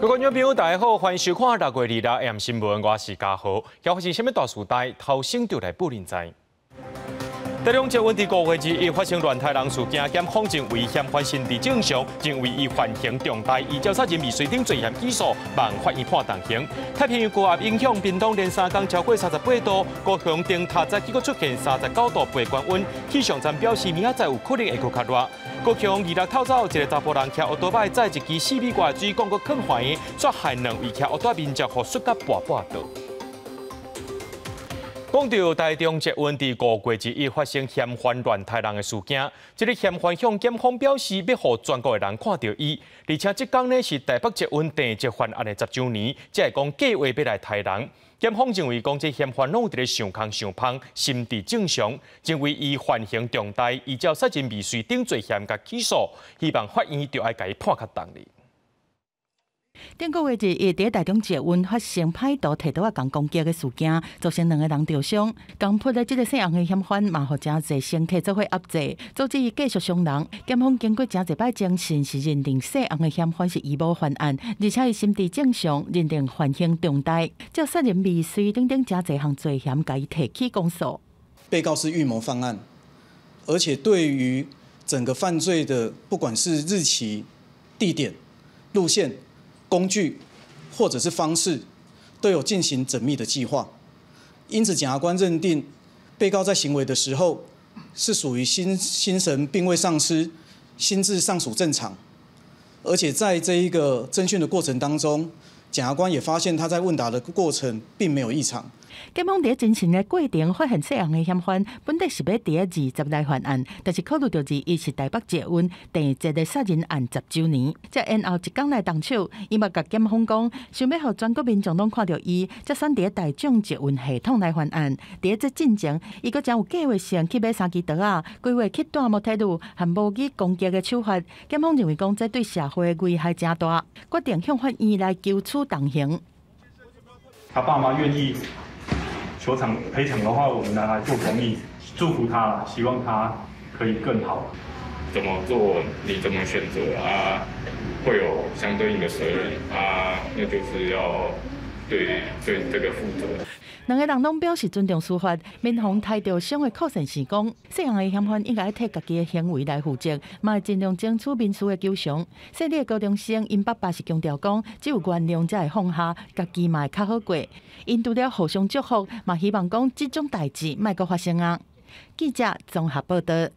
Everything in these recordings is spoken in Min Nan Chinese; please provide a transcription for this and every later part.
各位觀眾朋友，大家好，歡迎收看6月26 AM 新聞，我是嘉豪。今發生啥物大事代，頭先就來報恁知。台中捷運佇5月21發生亂刣人事件，檢方認為嫌犯心智正常，認為伊犯行重大，依照殺人未遂等罪嫌起訴，望法院判重刑。太平洋高壓影響，屏東連三工超過38度，高雄燈塔早起閣出現39.8度高溫，氣象站表示明仔載有可能會閣較熱。高雄26透早，一个查埔人騎歐多擺載一支4米外的水管閣囥橫的，煞害兩位騎烏多民眾予摔甲跋跋倒。講到台中捷運佇5月21發生嫌犯亂刣人的事件，這个嫌犯向檢方表示欲予全國的人看著伊，而且這工呢是台北捷運鄭捷犯案的10週年，才會講計劃欲來刣人。檢方認為講這嫌犯攏有佇咧想空想芳，心智正常，認為伊犯行重大，依照殺人未遂等罪嫌共起訴，希望法院著愛共伊判較重哩。頂個月21，佇台中捷運發生歹徒提刀仔共攻擊的事件，造成兩個人著傷。共撲的這個姓洪的嫌犯嘛，予誠濟乘客做伙壓制，阻止伊繼續傷人。檢方經過誠濟擺偵訊，是認定姓洪的嫌犯是預謀犯案，而且伊心智正常，認定犯行重大，照殺人未遂等等誠濟項罪嫌，共伊提起公訴。被告是預謀犯案，而且對於整個犯罪的，不管是日期、地點、路線、工具或者是方式，都有進行縝密的計劃，因此檢察官認定被告在行為的時候是屬於心神並未喪失，心智尚屬正常，而且在這一個偵訊的過程當中，檢察官也發現他在問答的過程並沒有異常。檢方佇偵訊的過程發現姓洪的嫌犯本底是欲佇20來犯案，但是考慮著21是台北捷運鄭捷的殺人案10週年，才延後一工來動手。伊嘛共檢方講，想欲予全國民眾攏看著伊，才選佇大眾捷運系統來犯案。佇這進前，伊閣誠有計劃性去買三支刀仔，規劃去斷摩鐵路和模擬攻擊的手法。檢方認為講，這對社會危害誠大，決定向法院來求處重刑。他爸媽願意求償賠償的話，我們拿來做公益，祝福他，希望他可以更好。怎麼做，你怎麼選擇啊？會有相對應的責任啊，那就是要對這個負責。兩个人攏表示尊重司法。民防刣著傷的柯先生講，細漢的嫌犯應該替家己的行為來負責，嘛會盡量爭取民事的求償。細膩的高中生𪜶爸爸是強調講，只有原諒才會放下，家己嘛會較好過。𪜶除了互相祝福，嘛希望講這種代誌莫閣發生啊。記者綜合報道。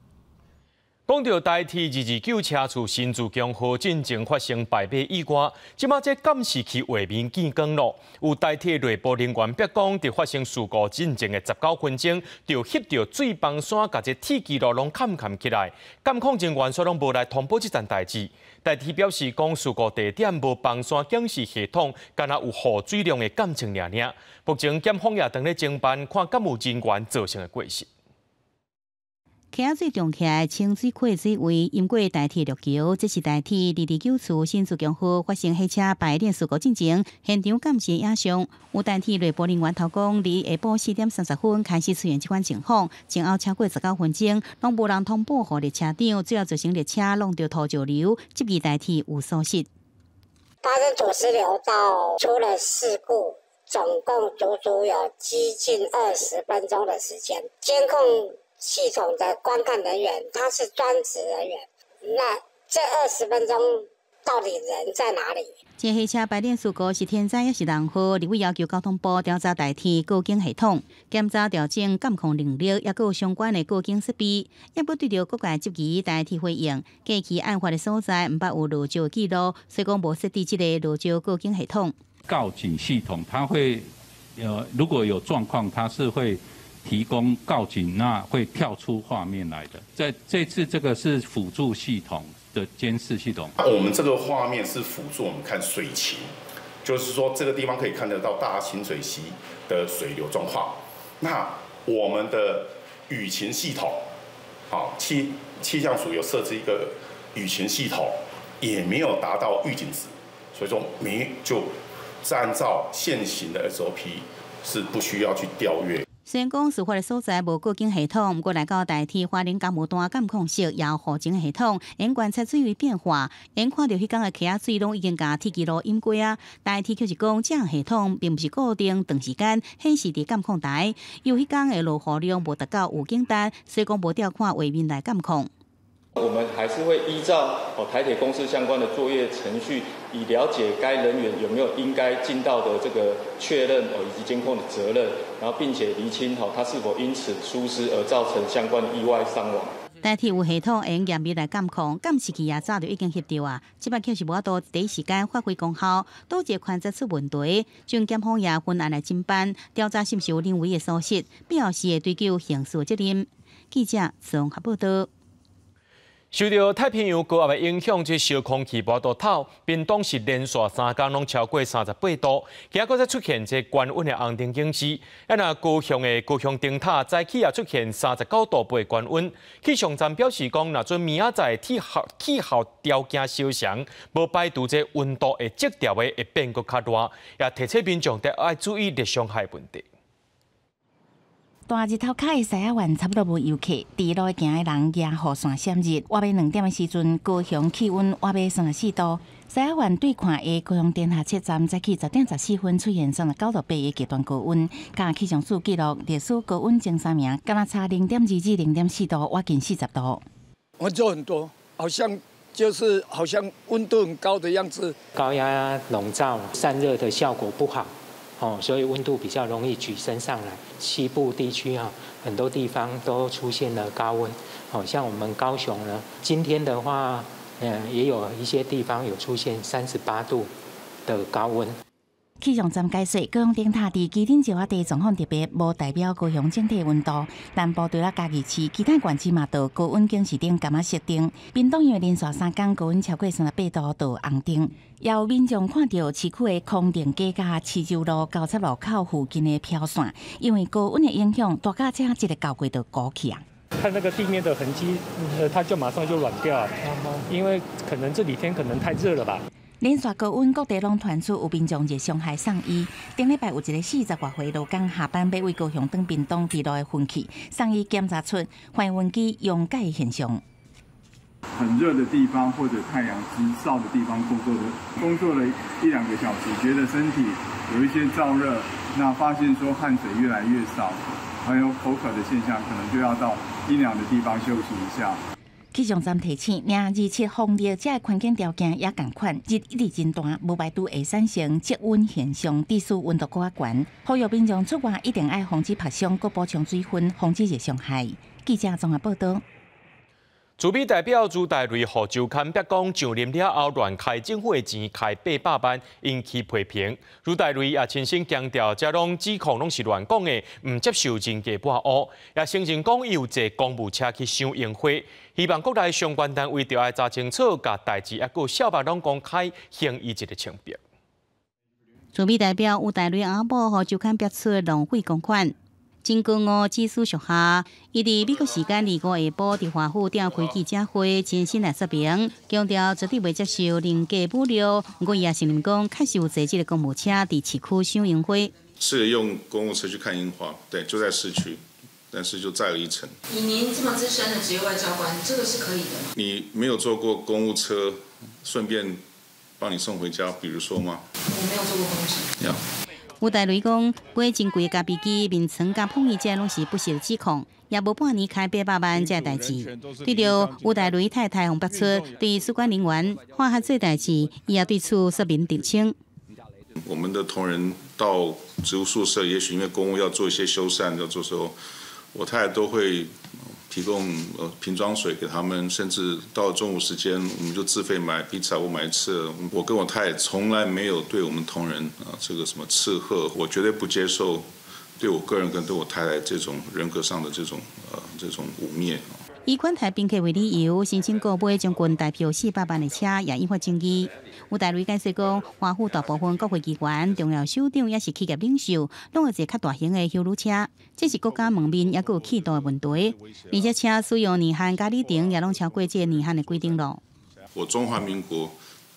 講著台鐵229車次新自強號進前發生敗馬意外，這馬這監視器畫面見光囉。有台鐵內部人員白講，佇發生事故進前的19分鐘，就翕著水崩山共這鐵支路攏崁崁起來，監控人員煞攏無來通報這層代誌。台鐵表示講，事故地點無崩山警示系統，干焦有雨水量的監測爾爾。目前檢方也正咧偵辦，看敢有人員造成的過失。溪仔水漲起來，清水溪水位淹過台鐵陸橋，這是台鐵229次新自強號發生火車排鏈事故進前，現場監視影像。有台鐵內部人員頭講，佇下晡4點30分開始出現這款情況，前後超過19分鐘，攏無人通報予列車長，最後造成列車挵著土石流，質疑台鐵有疏失。發生土石流到出了事故，總共足足有接近20分鐘的時間，監控系統的觀看人員，他是專職人員，那這20分鐘到底人在哪裡？這火車排鏈事故是天災抑是人禍？立委要求交通部調查台鐵告警系統，檢查調整監控能力，抑閣有相關的告警設備。抑閣對著各界質疑，台鐵回應，過去案發的所在毋捌有落石記錄，所以講無設置這个落石告警系統。告警系統，它會，如果有狀況，它是會提供告警，那會跳出畫面來的。在這次這個是輔助系統的監視系統。我們這個畫面是輔助我們看水情，就是說這個地方可以看得到大清水溪的水流狀況。那我們的雨情系統，好，氣象署有設置一個雨情系統，也沒有達到預警值，所以說沒就按照現行的 SOP 是不需要去調閱。雖然講事發的所在無告警系統，毋過來到台鐵花蓮工務段監控室，也有雨情系統，會觀察水位變化，會看著彼工的溪仔水攏已經共鐵支路淹過啊。台鐵卻是講，這項系統並毋是固定長時間顯示佇監控台，因為彼工的落雨量無達到預警值，所以講無調看畫面來監控。我們還是會依照台鐵公司相關的作業程序，以了解該人員有沒有應該盡到的這個確認以及監控的責任，然後並且釐清他是否因此疏失而造成相關的意外傷亡。台鐵有系統會用嚴密來監控，監視器也早就已經翕著啊。這擺卻是無法度第一時間發揮功效，導致環節出問題。將檢方也分案來偵辦，調查是毋是有人為的疏失，必要時會追究刑事責任。記者綜合報道。受著太平洋高壓的影響，這燒空氣無度透，屏東是連續3工攏超過38度，今仔閣再出現這懸溫的紅燈警示。啊，若高雄的高雄燈塔早起也出現39.8度的懸溫。氣象站表示講，若準明仔載氣候條件相像，無排除這溫度會積疊的會變閣較熱，也提醒民眾著愛注意熱傷害問題。大日頭跤的獅仔灣差不多無遊客，佇路行的人舉雨傘閃熱。倚欲2點的時陣，高雄氣溫倚欲34度。獅仔灣對看的高雄電塔車站早起10點14分出現39.8度的極端高溫，佮氣象署記錄歷史高溫前三名，敢若差0.2至0.4度，倚近40度。溫度很多，好像就是好像溫度很高的樣子。高壓籠罩散熱的效果不好。哦，所以溫度比較容易舉升上來。西部地區啊，很多地方都出現了高溫。哦，像我們高雄呢，今天的話，也有一些地方有出現38度的高溫。氣象站解釋，高雄燈塔佇旗頂石仔地狀況特別，無代表高雄整體溫度。南部除了嘉義市，其他縣市嘛都高溫警示燈共仔設定。屏東因為連續三工高溫超過38度，就紅燈。也有民眾看著市區的空定街佮市州路交叉路口附近的飄線，因為高溫的影響，大架車一个交過就鼓起啊。看那個地面的痕跡，它就馬上就軟掉了，因為可能這幾天可能太熱了吧。連續高溫，各地攏傳出有民眾熱傷害送醫。頂禮拜有一個40外歲勞工下班欲為高雄轉屏東佇路的昏去，送醫檢查出還原劑溶解現象。很熱的地方或者太陽直照的地方工作的，工作了一兩個小時，覺得身體有一些燥熱，那發現說汗水越來越少，還有口渴的現象，可能就要到陰涼的地方休息一下。氣象站提醒，零二七風熱，這个環境條件也仝款，日一直真大，無排除會產生積溫現象，致使溫度閣較懸。呼籲民眾出外一定愛防止曬傷，閣補充水分，防止熱傷害。記者綜合報道。自美代表朱大睿予周刊白講上任了後亂開政府的錢，開800萬，引起批評。朱大睿也親身強調，這攏指控攏是亂講的，毋接受人格抹烏。也承認講伊有坐公務車去賞櫻花，希望國內相關單位著愛查清楚，共代誌猶閣笑腹攏公開，還伊一个清白。自美代表吳大睿阿某予周刊爆出浪費公款。真高傲，指使屬下。伊佇美國時間25下晡，佇華府召開記者會，親身來說明，強調絕對袂接受人格侮辱。毋過伊也承認講，確實有坐這个公務車佇市區賞櫻花。是用公務車去看櫻花，對，就在市區，但是就載了一程。以您這麼資深的職業外交官，這個是可以的嗎？你沒有坐過公務車，順便幫你送回家，比如說嗎？我沒有坐過公務車。 Yeah. 吳大睿講，買真貴咖啡機、眠床佮碰椅這攏是不實指控，也無半年開800萬這代誌。對著吳大睿太太予爆出對主管人員化學做代誌，伊也對此說明澄清。我們的同仁到職務宿舍，也許因為公務要做一些修繕，要做時候，我太太都會提供瓶裝水給他們，甚至到中午時間，我們就自費買披薩，我買吃。我跟我太太從來沒有對我們同仁啊這個什麼斥喝，我絕對不接受對我個人跟對我太太這種人格上的這種汙衊。以款待賓客為理由，申請購買將近台票400萬的車，也引發爭議。吳大睿解釋講，華府大部分國會議員、重要首長抑是企業領袖，攏會坐較大型的休旅車，這是國家門面猶閣有氣度的問題。而且車使用年限佮里程也攏超過這个年限的規定咯。我中華民國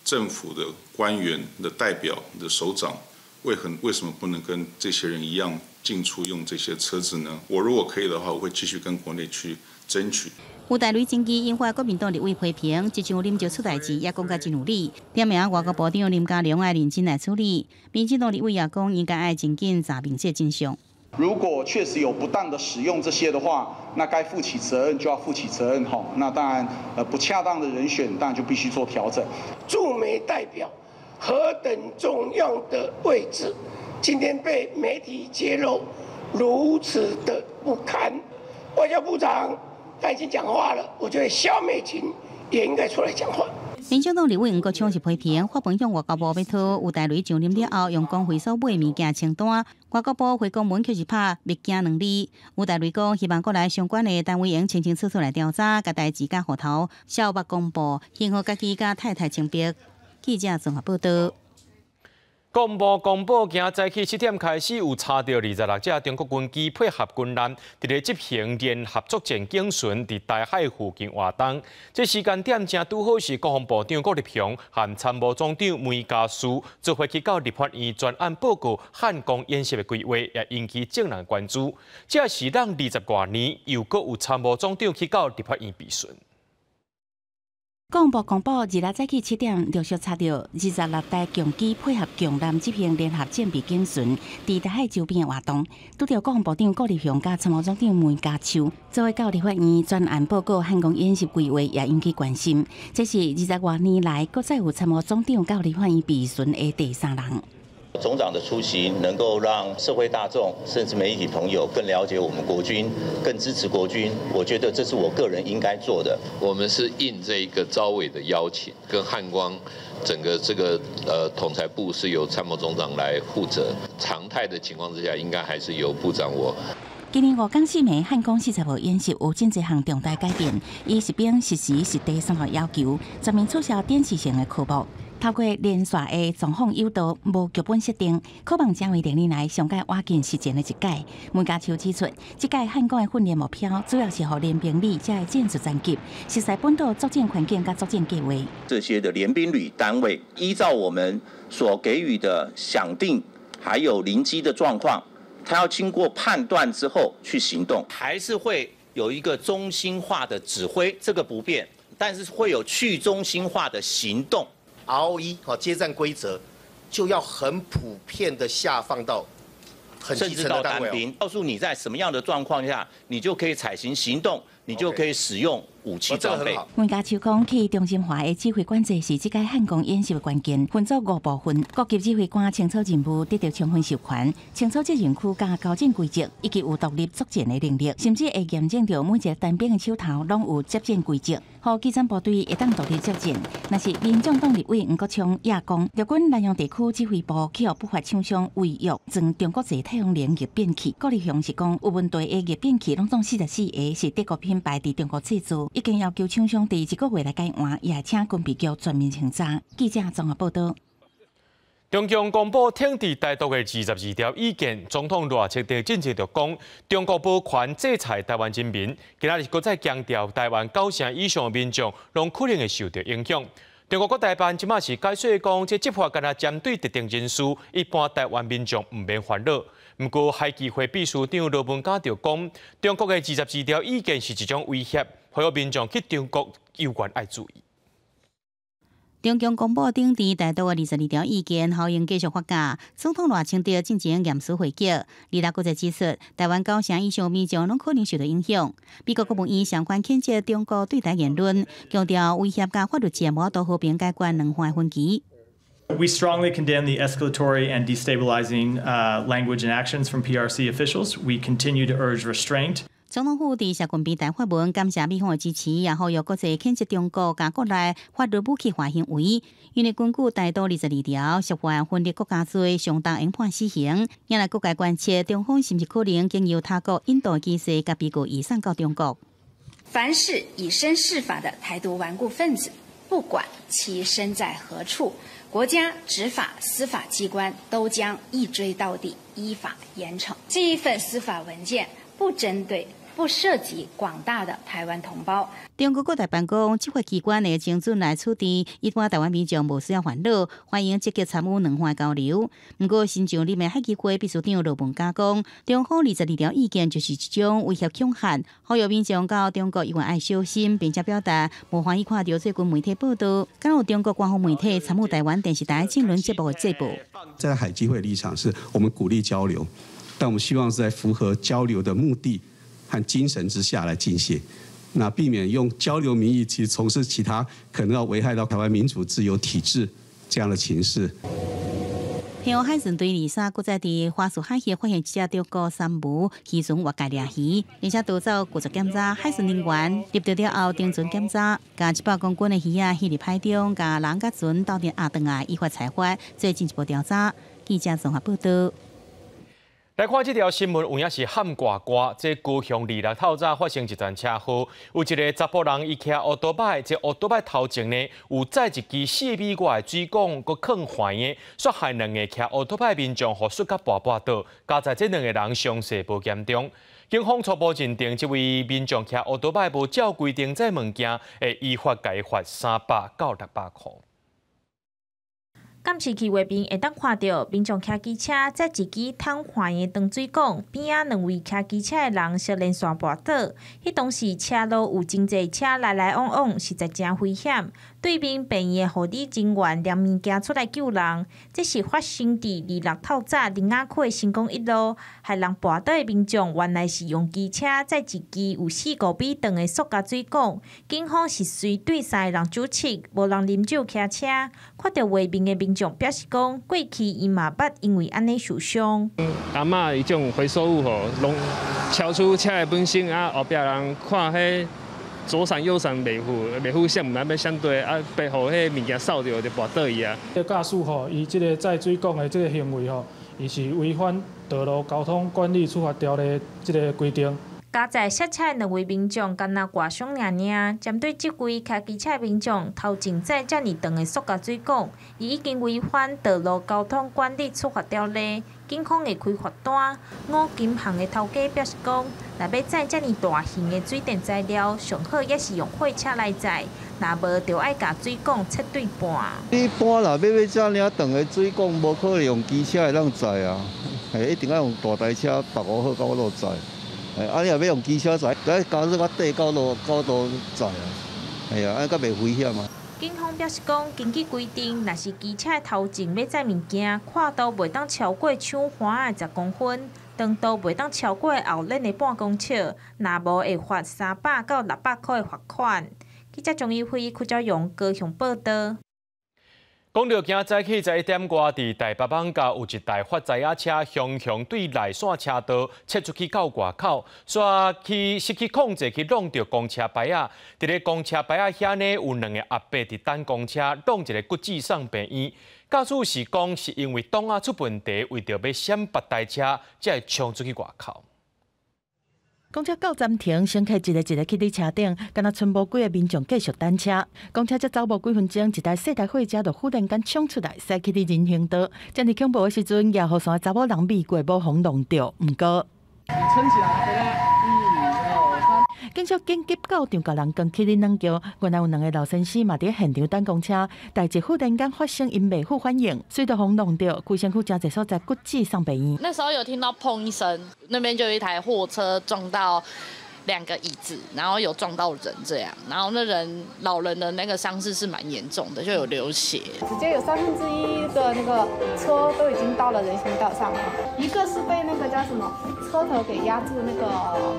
政府的官員的代表的首長，为什么不能跟这些人一样进出用这些车子呢？我如果可以的话，我会继续跟国内去争取。吴大雷争议引发国民党立委批评，这场啉酒出代誌也講甲真有理。點名外交部長林佳龍愛認真來處理。民進黨立委也講應該愛真緊查明這真相。如果確實有不當的使用這些的話，那該負起責任就要負起責任吼。那當然，不恰當的人選，當然就必須做調整。駐美代表何等重要的位置，今天被媒體揭露如此的不堪，外交部長他已經講話了，我覺得蕭美琴也應該出來講話。民進黨立委黃國昌是批評，發文向外交部欲討吳大雷上任了後，用公費所買物件清單，外交部回公文卻是拍物件兩字。吳大雷講，希望國內相關的單位會清清楚楚來調查，共代誌佮戶頭銷目公布，還予家己佮太太清白。記者綜合報道。國防部公布，今早起7點開始，有查著26隻中國軍機配合軍艦，佇咧執行聯合作戰警巡，佇台海附近活動。這時間點正拄好是國防部長顧立雄和參謀總長梅家澍做伙去到立法院專案報告漢光演習的規劃，也引起眾人關注。這是咱20外年又閣有參謀總長去到立法院備詢。國防部公布，26早起7點陸續查著26台共機配合共艦執行聯合戰備警巡，佇台海周邊的活動。拄著國防部長顧立雄佮參謀總長梅家澍做伙到立法院專案報告漢光演習規劃，也引起關心。這是20外年來，閣再有參謀總長到立法院備詢的第三人。總長的出席，能夠讓社會大眾甚至媒體朋友更了解我們國軍，更支持國軍。我覺得這是我個人應該做的。我們是應這個召委的邀請，跟漢光整個這個統裁部是由參謀總長來負責。常態的情況之下，應該還是由部長我。今年五講四暝漢光40號演習有真濟項重大改變，以實兵實時實地三項要求，全面取消展示性的科目。透過連線的狀況誘導，無劇本設定，可望成為歷年來上蓋倚近實戰的一屆。梅家澍指出，這屆漢光的訓練目標主要是予聯兵旅這个戰術層級，熟悉本島作戰環境佮作戰計劃。這些的聯兵旅單位，依照我們所給予的想定，還有臨機的狀況，他要經過判斷之後去行動，還是會有一個中心化的指揮，這個不變，但是會有去中心化的行動。 ROE 好接戰規則就要很普遍的下放到很基層的單位，告訴你在什麼樣的狀況下，你就可以採行行動，你就可以使用武器裝備。梅家澍講，去中心化的指揮管制是這屆漢光演習的關鍵，分做五部分，各級指揮官清楚任務，得到充分授權，清楚責任區佮交戰規則，以及有獨立作戰的能力，甚至會驗證著每一個單兵的手頭攏有接戰規則，予基層部隊會當獨立作戰。若是民眾黨立委黃國昌也講，陸軍南洋地區指揮部去予不法廠商違約裝中國製太陽能逆變器，顧立雄是講有問題的逆變器攏總44個是德國品牌佇中國製造，已經要求廠商佇一個月內改換，也請軍備局全面清查。記者綜合報道。中共公布挺支台獨的22條意見，總統賴清德進前就講，中國無權制裁台灣人民，今仔日閣再強調，台灣9成以上的民眾攏可能會受著影響。中國國台辦這馬是解說講，這執法干焦針對特定人士，一般台灣民眾毋免煩惱。毋過海基會秘書長羅文嘉就講，中國的22條意見是一種威脅，呼籲民眾去中國猶原愛注意。中共公布挺支台獨的22條意見，呼應繼續發酵。總統賴清德進前嚴詞回擊，李達閣再指出，台灣9成以上民眾攏可能受到影響。美國國務院相關譴責中國對台言論，強調威脅佮法律戰無法度和平解決兩岸分歧。 We strongly condemn the escalatory and destabilizing language and actions from PRC officials. We continue to urge restraint. 總統府佇社群平台發文感謝美方的支持，也呼籲國際譴責中國佮國內法律武器化行為。因為根據台獨22條，涉犯分裂國家罪，相當應判死刑。引來各界關切，中方是毋是可能經由他國引渡機制，共被告移送到中國？凡是以身試法的台獨頑固分子，不管其身在何處，國家執法司法機關都將一追到底，依法嚴懲。這一份司法文件不針對不涉及廣大的台灣同胞。中國國台辦講，執法機關會精準來處置，一般台灣民眾無需要煩惱，歡迎積極參與兩岸交流。毋過，新上任的海基會秘書長羅文嘉講，中方22條意見就是一種威脅恐嚇，呼籲民眾到中國猶原愛小心，並且表達無歡喜看著最近媒體報道，敢有中國官方媒體參與台灣電視台政論節目的節目。在海基會立場是我們鼓勵交流，但我們希望是在符合交流的目的和精神之下來進行，那避免用交流名義去從事其他可能要危害到台灣民主自由體制這樣的情勢。澎湖海巡隊23閣再佇花束海域發現一隻中國三無漁船越界掠魚，而且逃走拒絕檢查，海巡人員入釣了後登船檢查，共100公斤的魚仔棄佇海中，共人佮船鬥陣壓轉來依法裁罰，做進一步調查。記者綜合報道。來看這條新聞，有影是喊呱呱。這高雄26透早發生一場車禍，有一个查埔人伊騎烏多擺，這烏多擺頭前呢有載一支4米外的水管，閣囥橫的，煞害兩个騎烏多擺民眾予摔甲跋跋倒，佳哉這兩个人傷勢無嚴重。警方初步認定，這位民眾騎烏多擺無照規定載物件，會依法共伊罰300到600箍。監視器畫面會當看著民眾騎機車載一支淌環的長水管，邊仔兩位騎機車的人相連線跋倒。彼當時車路有真濟車來來往往，實在誠危險。對面病院的護理人員連物件出來救人。這是發生佇26透早苓仔區的成功一路，害人跋倒的民眾原來是用機車載一支有4、5米長的塑膠水管。警方是隨對三个人酒測，無人啉酒騎車。看著畫面的民眾表示講，過去伊嘛捌因為按呢受傷。阿嬤彼種回收物吼，攏超出車的本身啊，後壁人看彼左閃右閃袂赴，袂赴閃，毋知欲閃對啊，白予彼物件掃著就跋倒去啊。這個駕駛吼，伊這个載水管的這个行為吼，伊是違反道路交通管理處罰條例這个規定。佳哉摔車的兩位民眾，敢若外傷爾爾。針對這位騎機車的民眾頭前載遮爾長的塑膠水管，伊已經違反道路交通管理處罰條例，警方會開罰單。五金行的頭家表示講，若欲載遮爾大型的水電材料，上好也是用貨車來載，若無就愛共水管切對半。一般若欲買遮爾長的水管，無可能用機車會當載啊，一定愛用大台車縛好到路載。啊！你若欲用機車載，來加熱較短高度高度載啊，係啊，按較袂危險啊。警方表示講，根據規定，若是機車頭前欲載物件，闊度袂當超過搶環的10公分，長度袂當超過後輪的半公尺，若無會罰300到600箍的罰款。記者張怡輝、柯昭榮高雄報導。講著今早起11點外，佇台北艋舺有一台發財仔車，雄雄對內線車道切出去到外口，煞去失去控制去挵著公車牌仔。佇咧公車牌仔遐呢，有兩个阿伯佇等公車，挵一个骨折送病院。駕駛是講是因為擋仔出問題，為著欲閃別台車，才會衝出去外口。公車到站停，乘客一个一个去佇車頂，敢若賰無幾个民眾繼續等車。公車才走無幾分鐘，一台細台貨車就忽然間衝出來，駛去佇人行道。遮爾恐怖的時陣，野雨傘的查某人避過無予挵著，毋過。撐起來，一、二、三。警察緊急到場，共人扛去佇軟轎。原來有兩个老先生嘛佇現場等公車，代誌忽然間發生，𪜶袂赴反應，隨著予挵著，規身軀誠濟所在骨折送病院。那時候有聽到砰一聲，那邊就有一台貨車撞到兩個椅子，然後有撞到人這樣，然後那人老人的那個傷勢是蠻嚴重的，就有流血。直接有1/3的那個車都已經到了人行道上了，一個是被那個叫什麼車頭給壓住那個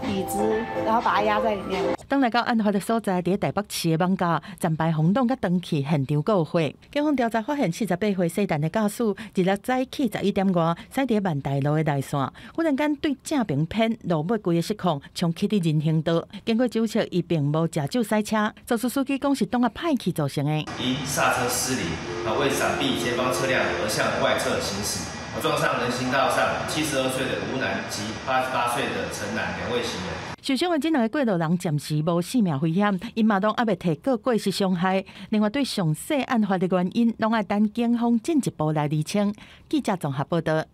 椅子，然後把它壓在裡面。當來到案發的所在，佇台北市的艋舺，站牌予挵甲斷去，現場閣有火。警方調查發現，48歲細陳的駕駛，26早起11點外，駛佇萬大路的內線，忽然間對正爿偏，路尾規个失控，衝去佇人行道。經過酒測，伊並無食酒駛車。肇事司機講是擋仔歹去造成的。因剎車失靈，啊，為閃避前方車輛而向外側行駛，撞上人行道上72歲的吳男及88歲的陳男兩位行人。受傷的這兩个過路人暫時無性命危險，𪜶嘛攏猶未提告過失傷害。另外，對詳細案發的原因，攏愛等警方進一步來釐清。記者綜合報導。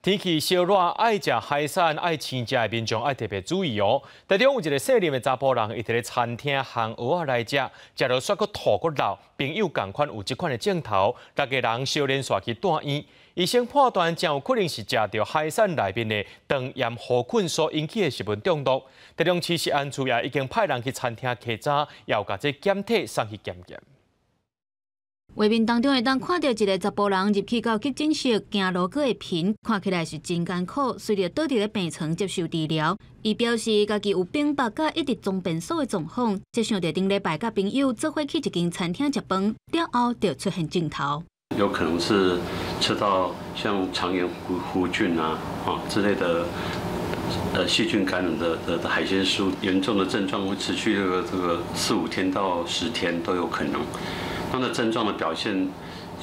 天氣燒熱，愛食海產、愛生食的民眾愛特別注意哦。台中有一个姓林的查埔人，伊佇咧餐廳烘蚵仔來食，食著煞閣吐閣漏，朋友仝款有這款的症頭，六个人相連紲去蹛院。醫生判斷，真有可能是食著海產內面的腸炎弧菌所引起的食物中毒。台中市食安處也已經派人去餐廳稽查，也有共這檢體送去檢驗。畫面當中會當看著一个查埔人入去到急診室，行路閣會貧，看起來是真艱苦，隨著倒佇咧病床接受治療。伊表示，家己有反腹佮一直裝便所的狀況，這想著頂禮拜佮朋友做伙去一間餐廳食飯，了後就出現症頭。有可能是吃到像腸炎弧菌啊之類的細菌感染的海鮮食物，嚴重的症狀會持續這個4、5天到10天都有可能。它的症狀的表現，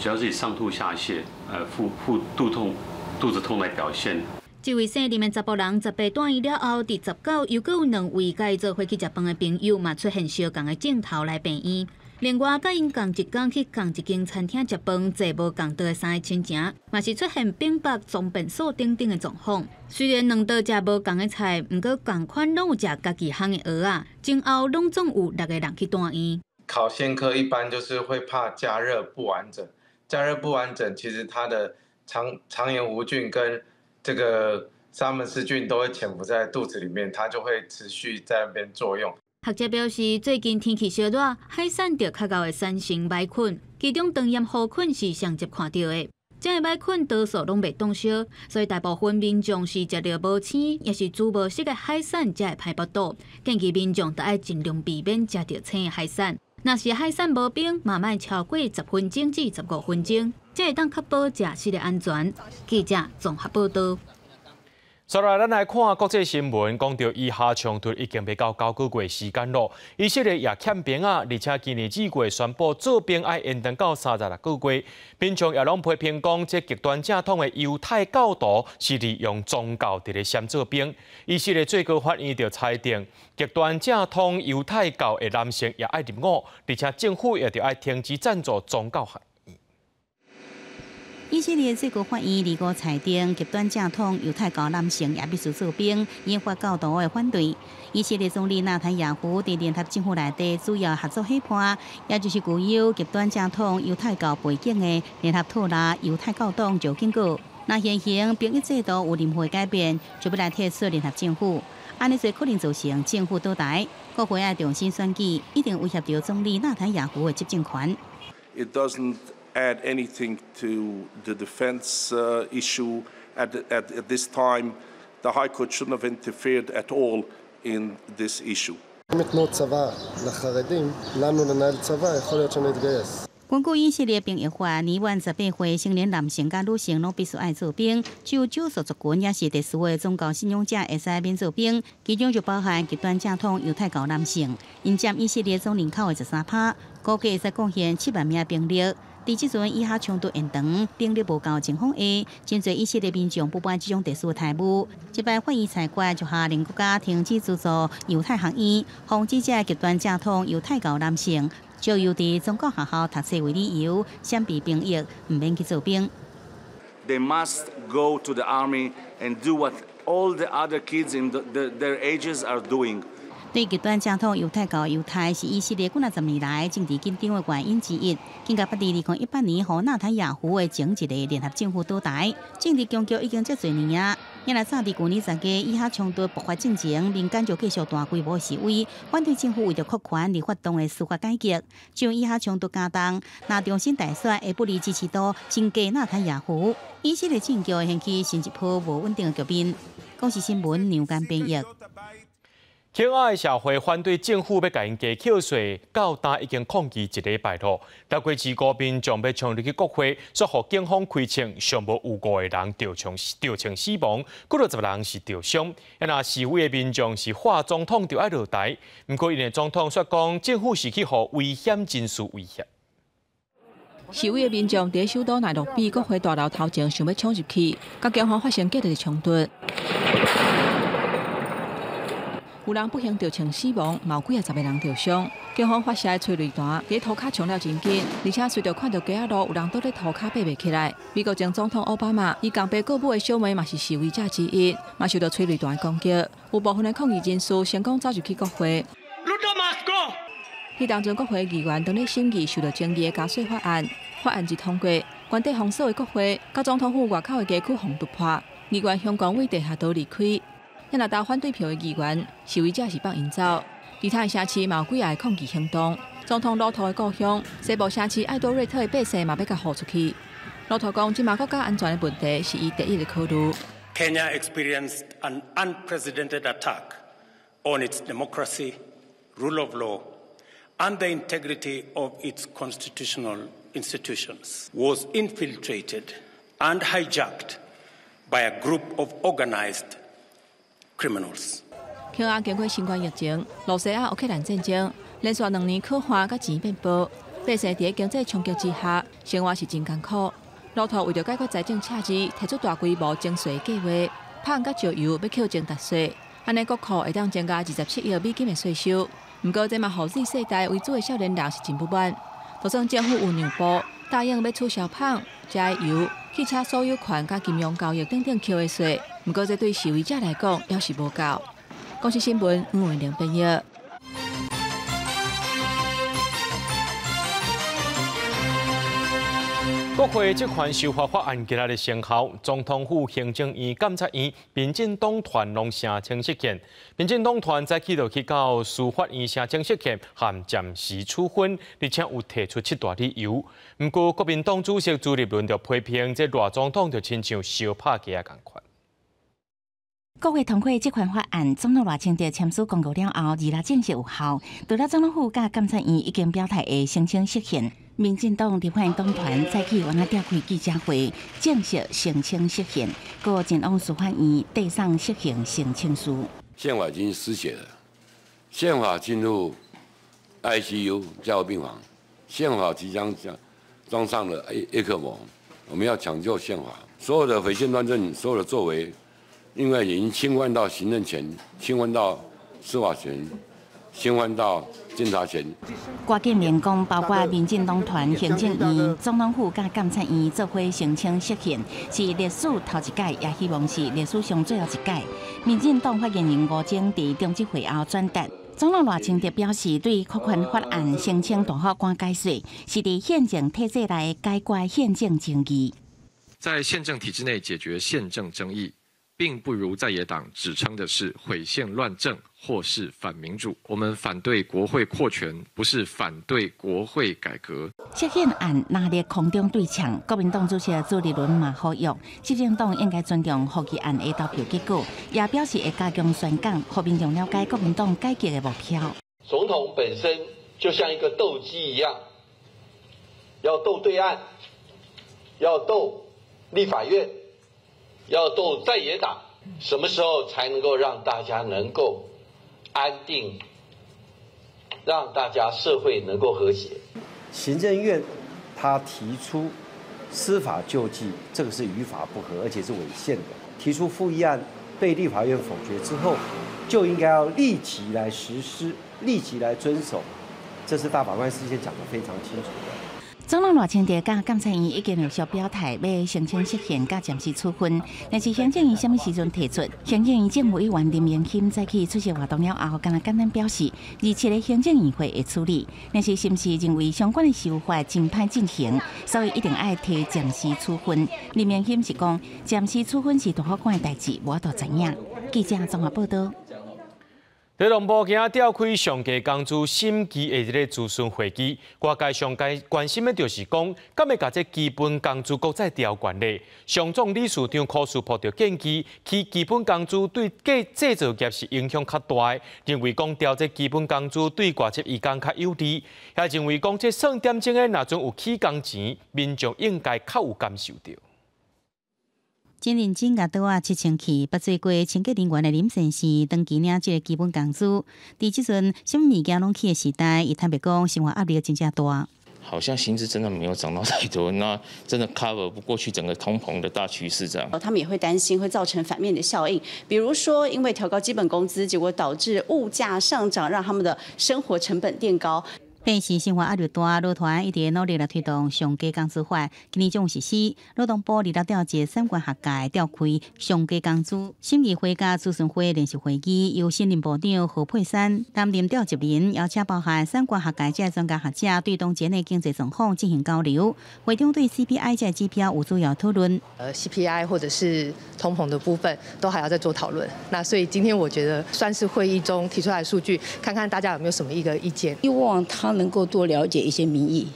主要是以上吐下瀉、腹肚痛、肚子痛來表現。這位姓林的查埔人，18蹛院了後，佇19又閣有兩位佮伊做伙去食飯的朋友，嘛出現相仝的症頭來病院。另外，佮𪜶仝一工去仝一間餐廳食飯，坐無仝桌的三个親情，嘛是出現反腹、裝便所等等的狀況。雖然兩桌食無仝的菜，毋過仝款攏有食家己烘的蚵仔，前後攏總有六个人去蹛院。烤鮮科一般就是會怕加熱不完整，加熱不完整，其實它的腸炎弧菌跟這個沙門氏菌都會潛伏在肚子裡面，它就會持續在那邊作用。學者表示，最近天氣燒熱，海產就較𠢕會產生魃菌，其中腸炎弧菌是上捷看著的。這个魃菌多數攏袂凍燒，所以大部分民眾是食著無腥，抑是煮無熟的海產才會歹腹肚。建議民眾著愛盡量避免食著腥的海產。若是海產無冰，嘛莫超過10分鐘至15分鐘，才會當確保食食的安全。記者綜合報導。再來，咱來看國際新聞，講著以哈衝突已經欲到9個月時間囉。以色列也欠兵仔，而且今年4月宣布做兵愛延長到36個月。民眾也攏批評講，這極端正統的猶太教徒是利用宗教佇咧煽做兵。以色列最高法院就裁定，極端正統猶太教的男性也愛入伍，而且政府也著愛停止贊助宗教學。以色列最高法院二五裁定，極端正統猶太教男性也必須做兵，引發教徒的反對。以色列總理納坦雅胡佇聯合政府內底主要合作夥伴，也就是具有極端正統猶太教背景的聯合托拉猶太教黨就警告，若現行兵役制度有任何改變，就欲來退出聯合政府，按呢做可能造成政府倒台，國會愛重新選舉，一定威脅著總理納坦雅胡的執政權。 It doesn't add anything to the defense issue at this time. The High Court shouldn't have interfered at all in this issue. אם ייתנו צבא לחרדים, לנו לנהל צבא, יכול להיות שנתגייס. 根據以色列兵役法，年滿18歲成年男性佮女性攏必須愛做兵，只有少數族群抑是特殊的宗教信仰者會使免做兵，其中就包含極端正統猶太教男性，𪜶佔以色列總人口的13趴，估計會使貢獻7萬名兵力。佇這陣以哈衝突延長，兵力無夠情況下，真濟以色列民眾不滿這種特殊待遇。這擺法院裁決就下令國家停止資助猶太學院，防止這極端正統猶太教男性藉由佇宗教學校讀冊為理由，閃避兵役，毋免去做兵。 They must go to the army and do what all the other kids in their ages are doing. 對極端正統猶太教猶太是以色列幾若十年來政治緊張的原因之一。更加捌佇2018年，予納坦雅胡的前一个聯合政府倒台，政治僵局已經遮濟年啊。也來早佇舊年10月以哈衝突爆發進前，民間就繼續大規模示威，反對政府為著擴權而發動的司法改革。將以哈衝突加重，若重新大選會不利支持度增加納坦雅胡，以色列政局會掀起新一波無穩定的局面。公視新聞梁間編譯。肯亞的社會反對政府欲共𪜶加扣稅，到今已經抗議一禮拜囉。六月二五民眾欲衝入去國會，煞予警方開槍，上無有五個人著槍死亡，幾落十人是著傷。啊，若示威的民眾是喊總統著愛落台，毋過𪜶的總統煞講政府是去予危險人士威脅。示威的民眾佇首都奈洛比國會大樓頭前想欲衝入去，佮警方發生激烈的衝突。有人不幸造成死亡，嘛有幾仔十个人著傷。警方發射的催淚彈佇塗跤衝了真緊，而且隨著看著街仔路有人倒咧塗跤爬袂起來。美國前總統奧巴馬伊共爸顧母的小妹嘛是示威者之一，嘛受到催淚彈的攻擊。有部分的抗議人士成功走入去國會。彼當陣國會議員當咧審議受到爭議的加稅法案，法案一通過，關閉封鎖的國會，佮總統府外口的街區予突破，議員相關位地下道離開。若投反對票的議員，示威者是放𪜶走。其他的城市嘛有幾仔个抗議行動。總統魯托的故鄉西部城市愛多瑞特的百姓嘛欲共予出去。魯托講，這馬國家安全的問題是伊第一个考慮。 Kenya experienced an unprecedented attack on its democracy, rule of law, and the integrity of its constitutional institutions was infiltrated and hijacked by a group of organized criminals. 肯亞經過新冠疫情、羅西亞、烏克蘭戰爭，連續2年苦旱，佮錢變薄，百姓佇經濟衝擊之下，生活是真艱苦。魯托為著解決財政赤字，提出大規模徵稅計劃，麭佮石油欲扣徵特稅，按呢國庫會當增加27億美金的稅收。毋過這嘛予 Z 世代為主的少年人是真不滿，就算政府有讓步，答應欲取消麭、柴油、汽車所有權佮金融交易等等扣的稅，毋過這對示威者來講猶是無夠。公視新聞吳文玲編譯。國會這款修法法案今仔日生效，總統府、行政院、監察院、民進黨團攏聲稱釋憲。民進黨團早起就去到司法院聲稱釋憲，含暫時處分，而且有提出7大理由。毋過國民黨主席朱立倫就批評，這賴總統就親像相拍雞仔仝款。國會通過這款法案，總統賴清德簽署公告了後，26正式有效。除了總統府佮監察院已經表態會申請釋憲，民進黨立法院黨團早起原來召開記者會，正式申請釋憲，閣前往司法院遞送釋憲申請書。憲法已經失血了，憲法進入 ICU 加護病房，憲法即將裝上了葉克膜，我們要搶救憲法，所有的毀憲亂政，所有的作為。因為已經侵犯到行政權，侵犯到司法權，侵犯到監察權。郭建明講，包括民進黨團、行政院、總統府佮監察院做伙申請釋憲，是歷史頭一擺，也希望是歷史上最後一擺。民進黨發言人吳崢佇中執會後轉達，總統賴清德表示，對擴權法案申請大法官解說，是佇憲政體制內解決憲政爭議。在憲政體制內解決憲政爭議，並不如在野黨指稱的是毀憲亂政或是反民主。我們反對國會擴權，不是反對國會改革。釋憲案拿佇空中對嗆，國民黨主席朱立倫嘛呼籲，執政黨應該尊重複議案的投票結果，也表示會加強宣講，予民眾了解國民黨改革的目標。總統本身就像一個鬥雞一樣，要鬥對岸，要鬥立法院。要鬥在野黨，什麼時候才能夠讓大家能夠安定，讓大家社會能夠和諧？行政院他提出司法救濟，這個是與法不合，而且是違憲的。提出附議案被立法院否決之後，就應該要立即來實施，立即來遵守。這是大法官事先講得非常清楚的。總統賴清德佮監察院已經陸續表態，欲申請釋憲佮暫時處分。但是行政院啥物時陣提出？行政院政務委員林明欽早起出席活動了後，敢若簡單表示，27日行政院會會處理。但是是毋是認為相關的修法真歹進行，所以一定愛提暫時處分。林明欽是講，暫時處分是大法官的代誌，無法度知影。記者綜合報導。在南部今仔召開上低工資審議的這个諮詢會議，外界上界關心的就是講，敢會共這基本工資閣再調懸咧？商總理事長柯樹柏就建議，起基本工資對製造業是影響較大的，認為講調這基本工資對外籍移工較有利，也認為講這算點鐘的若陣有起工錢，民眾應該較有感受著。真認真共桌仔切清氣，捌做過清潔人員的林先生，長期領這个基本工資。佇這陣啥物物件攏起的時代，伊坦白講，生活壓力真正大。好像薪資真的沒有漲到太多，那真的 cover 不過去整個通膨的大趨勢這樣。他們也會擔心會造成反面的效應，比如說因為調高基本工資，結果導致物價上漲，讓他們的生活成本墊高。現時生活壓力大，勞團一直努力來推動上低工資法，今年將實施。勞動部二六召集產官學界召開上低工資審議會佮諮詢會聯席會議，由新任部長何佩珊擔任召集人，邀請包含產官學界這專家學者對當前的經濟狀況進行交流。會中對 CPI 這指標有主要討論。CPI 或者是通膨的部分，都還要再做討論。那所以今天我覺得算是會議中提出來的數據，看看大家有沒有什麼一個意見。希望他能夠多了解一些民意，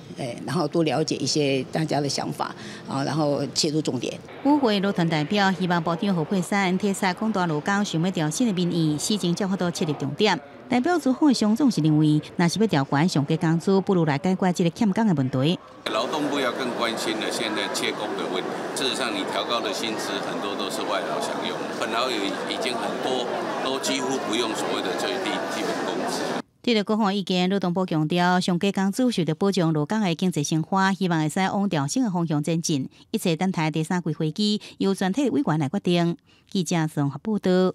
然後多了解一些大家的想法啊，然後切入重點。與會勞團代表希望部長何佩珊體察廣大勞工想欲調薪的民意，施政才有法度切入重點。代表資方的商總是認為，若是欲調懸上低工資，不如來解決這个欠工的問題。勞動部要更關心的現在缺工的問題。事實上，你調高的薪資很多都是外勞享用，本勞也已經很多都幾乎不用所謂的最低基本工資。對著各方意見，勞動部強調，上低工資受著保障勞工的經濟生活，希望會使往調薪的方向前進。一切等待第三季會議由全體委員來決定。記者綜合報道。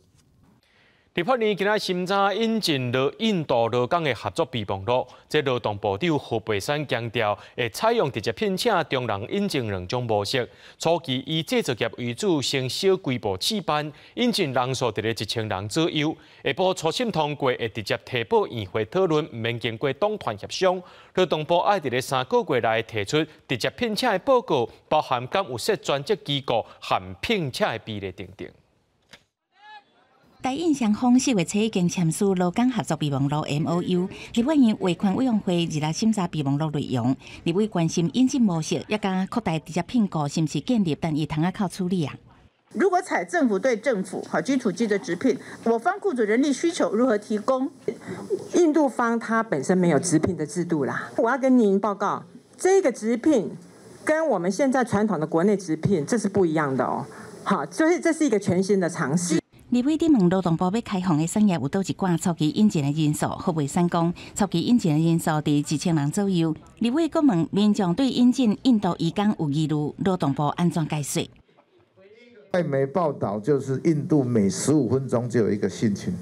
立法院今仔審查引進了印度勞工的合作備忘錄，這勞動部長何佩珊強調，會採用直接聘請中人引進兩種模式。初期以製造業為主，先小規模試辦，引進人數佇咧1000人左右。下晡初審通過，會直接提報院會討論，毋免經過黨團協商。勞動部愛佇咧3個月內提出直接聘請的報告，包含敢有設專職機構和聘請的比例等等。台印雙方4月初已經簽署勞工合作備忘錄 MOU，立法院衛權委員會二六審查備忘錄內容，立委關心引進模式，也佮擴大直接聘雇，是毋是建立單一窗仔口處理啊？如果採政府對政府，好 G to G 的直聘，我方雇主人力需求如何提供？印度方他本身沒有直聘的制度啦。我要跟您報告，這個直聘跟我們現在傳統的國內直聘這是不一樣的哦。好，所以這是一個全新的嘗試。立委質問勞動部欲開放的產業有佗一寡初期引進的人數，何佩珊講，初期引進的人數佇1000人左右。立委閣問民眾對引進印度移工有疑慮，勞動部按怎解說？外媒報道就是印度每15分鐘就有一個性侵，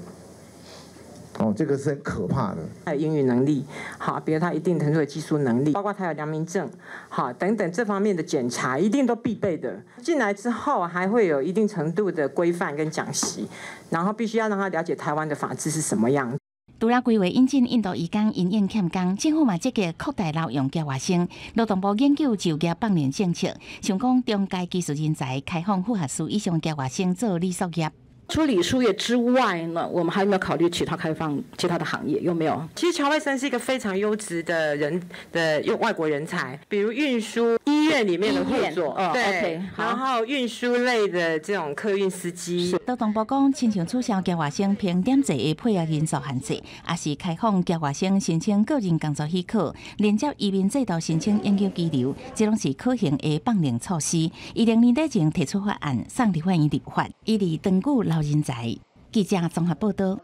哦，這個是很可怕的。他有英語能力，好，比如他一定程度的技術能力，包括他有良民證，好，等等這方面的檢查一定都必備的。進來之後還會有一定程度的規範跟講習，然後必須要讓他了解台灣的法制是什麼樣。除了規劃引進印度移工因應欠工，政府嘛積極擴大留用交換生。勞動部研究就業放輪政策，想講中階技術人才開放副學士以上交換生做禮數業。除禮數業之外呢，我們還有沒有考慮其他開放其他的行業？有沒有？其實僑外生是一個非常優質的人的用外國人才，比如運輸、醫院裡面的護佐，對， OK，然後運輸類的這種客運司機。勞動部講，親像取消交換生評點制的配額人數限制，也是開放交換生申請個人工作許可，連接移民制度申請永久居留，這攏是可行的放輪措施。預定年底前提出法案，送立法院立法，以利長久留人才。記者綜合報道。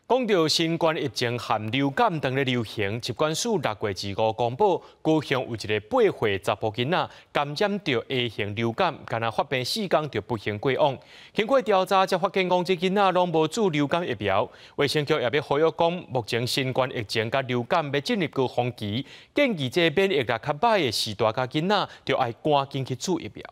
講到新冠疫情和流感當咧流行，疾管署6月25公布，高雄有一个8歲查埔囡仔感染著 A 型流感，干焦發病4工就不幸過往。經過調查，才發現講這囡仔攏無注流感疫苗。衛生局也欲呼籲講，目前新冠疫情佮流感欲進入高峰期，建議這免疫力較䆀的序大佮囡仔，就愛趕緊去注疫苗。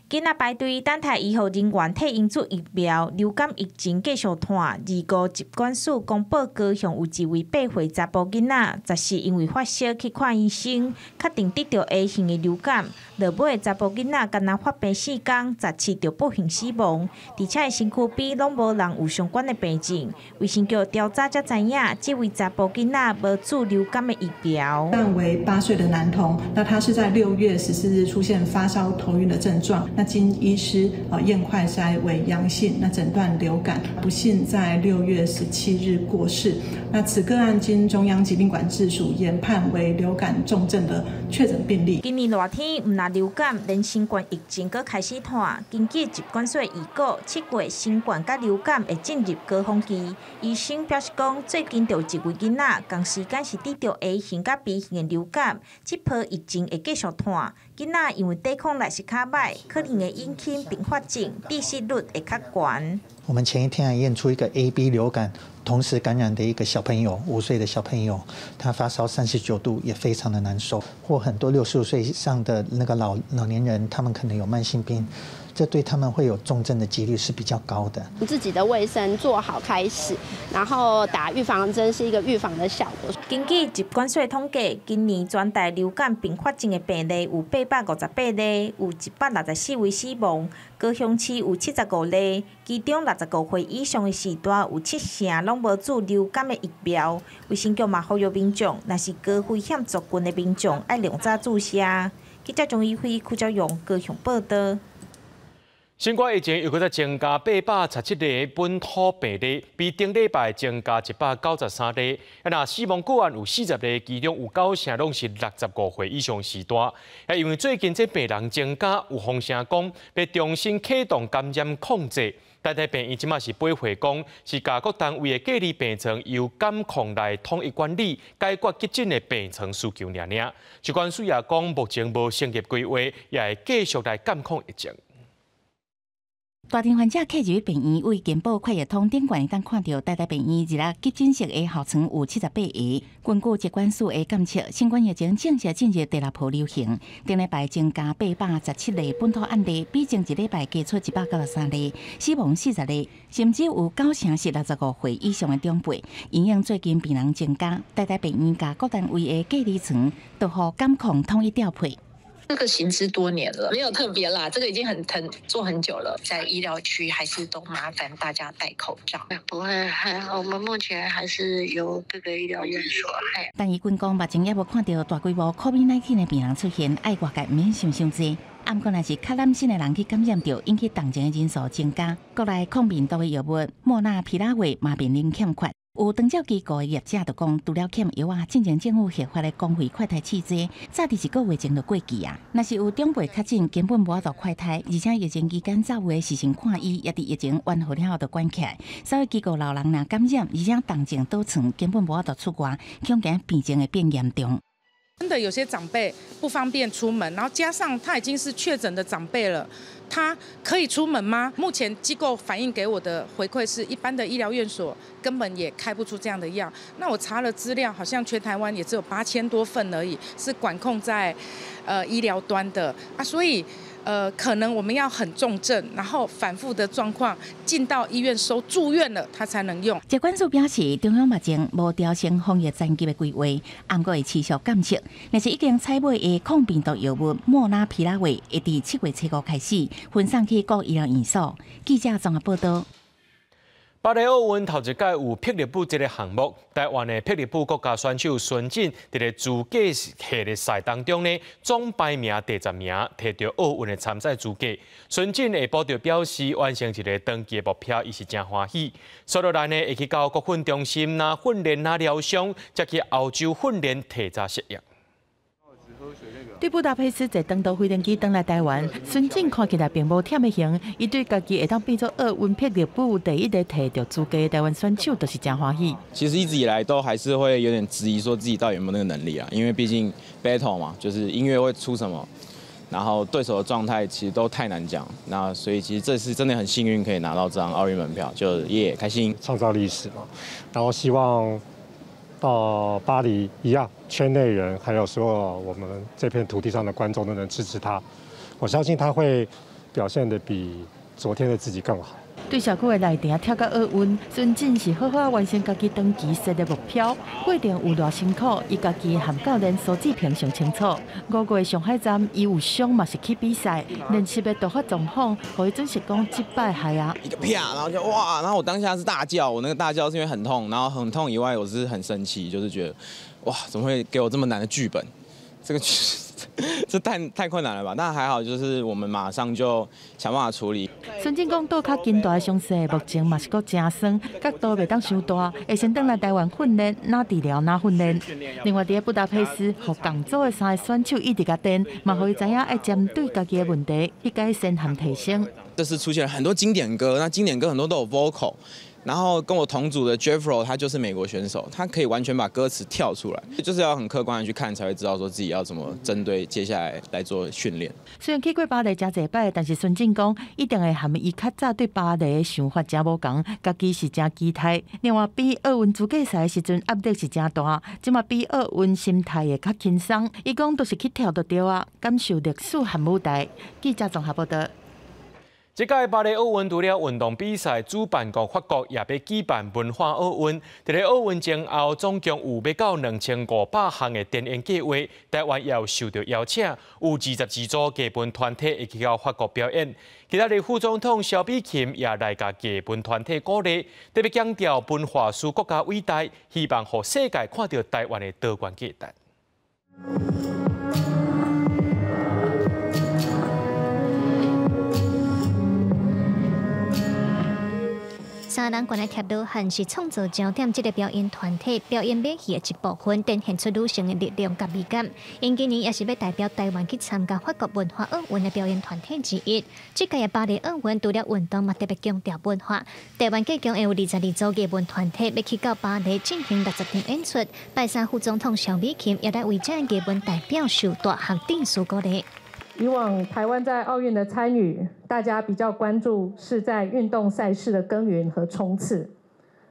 囡仔排隊等待醫護人員替𪜶注疫苗，流感疫情繼續湠。25疾管署公布，高雄有一位8歲查埔囡仔，14因為發燒去看醫生，確定得著 A 型的流感。落尾查埔囡仔干焦發病4工，17就不幸死亡。而且身軀邊攏無人有相關的病症。衛生局調查才知影，這位查埔囡仔無注流感的疫苗。為8歲的男童，那他是在6月14日出現發燒、頭暈的症狀。那經醫師驗快篩為陽性，那診斷流感，不幸在6月17日過世。那此個案經中央疾病管制署研判為流感重症的確診病例。今年熱天毋但流感，連新冠疫情閣開始湠。根據疾管署預告，7月新冠佮流感會進入高峰期。醫生表示講，最近就有一位囡仔仝時間是得著 A 型佮 B 型的流感，這波疫情會繼續湠。囡仔因為抵抗力是較䆀，可能會引起併發症，致死率會較懸。我們前一天還驗出一個 A、B 流感同時感染的一個小朋友，5歲的小朋友，他發燒39度，也非常的難受。或很多65歲以上的那個老年人，他們可能有慢性病，這對他們會有重症的幾率是比較高的。自己的衛生做好開始，然後打預防針是一個預防的效果。根據疾管署統計，今年全台流感併發症的病例有858例，有164位死亡。高雄市有75例，其中65歲以上的序大有七成攏無注流感的疫苗。衛生局嘛呼籲民眾，若是高危險族群的民眾，愛量早注射。記者張怡輝、柯昭勇高雄報導。新冠疫情又閣再增加817例本土病例，比頂禮拜增加193例。啊，若死亡個案有40例，其中有九成攏是65歲以上序大。啊，因為最近這病人增加，有風聲講欲重新啟動感染控制。台大病院這馬是掰會講，是共各單位的隔離病床由感控來統一管理，解決急診的病床需求爾爾。疾管署也講，目前無成立規劃，也會繼續來監控疫情。大腸患者客入病院，為健保快易通頂懸會當看著台大病院日急診室的號床有78個。根據疾管署的監測，新冠疫情正式進入第六波流行。頂禮拜增加817例本土案例，比前一禮拜加出193例，死亡40例，甚至有九成是65歲以上的長輩。因應最近病人增加，台大病院共各單位的隔離床都予感控統一調配。這個行之多年了，沒有特別啦，這個已經很很做很久了。在醫療區還是都麻煩大家戴口罩。不會，還好，我們目前還是由各個醫療院所。但醫管局目前猶無看著大規模 COVID-19 的病人出現，愛外界毋免想傷濟。毋過若是較擔心的人去感染著，引起重症的人數增加。國內抗病毒的藥物莫納皮拉韋嘛面臨欠缺。有長照機構的業者就講，除了欠藥仔，進前政府核發的公費快篩試劑，早佇一個月前就過期啊。若是有長輩確診，根本無法度快篩，而且疫情期間走有的視訊看醫，也佇疫情緩和了後就關起來。所以機構老人若感染，而且重症倒床，根本無法度出外，恐驚病情會變嚴重。真的有些長輩不方便出門，然後加上他已經是確診的長輩了，他可以出門嗎？目前機構反映給我的回饋是，一般的醫療院所根本也開不出這樣的藥。那我查了資料，好像全台灣也只有8000多份而已，是管控在醫療端的啊，所以可能我們要很重症，然後反覆的狀況進到醫院收住院了，他才能用。疾管署表示，中央目前無調升防疫層級的規劃，毋過會持續監測。若是已經採買的抗病毒藥物莫納皮拉韋，會佇7月初5開始分送去各醫療院所。記者綜合報道。巴黎奧運頭一屆有霹靂舞這个項目，台灣的霹靂舞國家選手孫振佇咧資格系列賽當中呢，總排名第10名，提著奧運的參賽資格。孫振下晡就表示，完成一个長期的目標，伊是誠歡喜。接落來呢，會去到國訓中心啦訓練啦療傷，再去歐洲訓練提早適應。對布達佩斯坐長途飛行機轉來台灣，孫振看起來並無忝的形，伊對家己會當變做奧運霹靂舞第一个提著資格的台灣選手，就是誠歡喜。其實一直以來都還是會有點質疑，說自己到底有沒有那個能力啊？因為畢竟 battle 嘛，就是音樂會出什麼，然後對手的狀態其實都太難講。那所以其實這次真的很幸運可以拿到這張奧運門票，就耶開心，創造歷史嘛。然後希望到巴黎一樣，圈內人還有所有我們這片土地上的觀眾都能支持他。我相信他會表現得比昨天的自己更好。對社區的內埕跳到奧運，孫振是好好完成家己長期設的目標。過程有偌辛苦，伊家己和教練蘇志平上清楚。5月上海站，伊有傷嘛是去比賽，練習的突發狀況，予伊準是講這擺害啊！一個啪，然後就哇，然後我當下是大叫，我那個大叫是因為很痛，然後很痛以外，我是很生氣，就是覺得哇，怎麼會給我這麼難的劇本？這個這太困難了吧？但還好，就是我們馬上就想辦法處理。孫振講，倒跤筋大的傷勢，目前嘛是閣誠酸，角度袂當傷大，會先轉來台灣訓練，哪治療哪訓練。另外，佇咧布達佩斯，予共組的三个選手一直共電，嘛予伊知影愛針對家己的問題去改善和提升。這次出現了很多經典歌，那經典歌很多都有 vocal。然後跟我同組的 Jeffro，他就是美國選手，他可以完全把歌詞跳出來，就是要很客觀的去看，才會知道說自己要怎麼針對接下來來做訓練。雖然去過巴黎誠濟擺，但是孫振講一定會和伊較早對巴黎的想法誠無仝，家己是誠期待。另外，比奧運資格賽的時陣壓力是誠大，這馬比奧運心態會較輕鬆。伊講都是去跳就對啊，感受歷史和舞台。記者綜合報道。這屆巴黎奧運除了運動比賽，主辦國法國也欲舉辦文化奧運。佇咧奧運前後，總共有欲到2500項的展演計劃，台灣也有受到邀請，有22組藝文團體會去到法國表演。今仔日副總統蕭美琴也來共藝文團體鼓勵，特別強調文化使國家偉大，希望予世界看著台灣的多元價值。三人懸的疊羅漢是創造焦點，這个表演團體表演馬戲的一部分，展現出女性的力量佮美感。𪜶今年也是欲代表台灣去參加法國文化奧運的表演團體之一。這屆的巴黎奧運除了運動，嘛特別強調文化。台灣計共會有22組藝文團體欲去到巴黎進行60場演出。拜三副總統蕭美琴也來為這藝文代表受大項證書鼓勵。以往台灣在奧運的參與，大家比較關注是在運動賽事的耕耘和衝刺。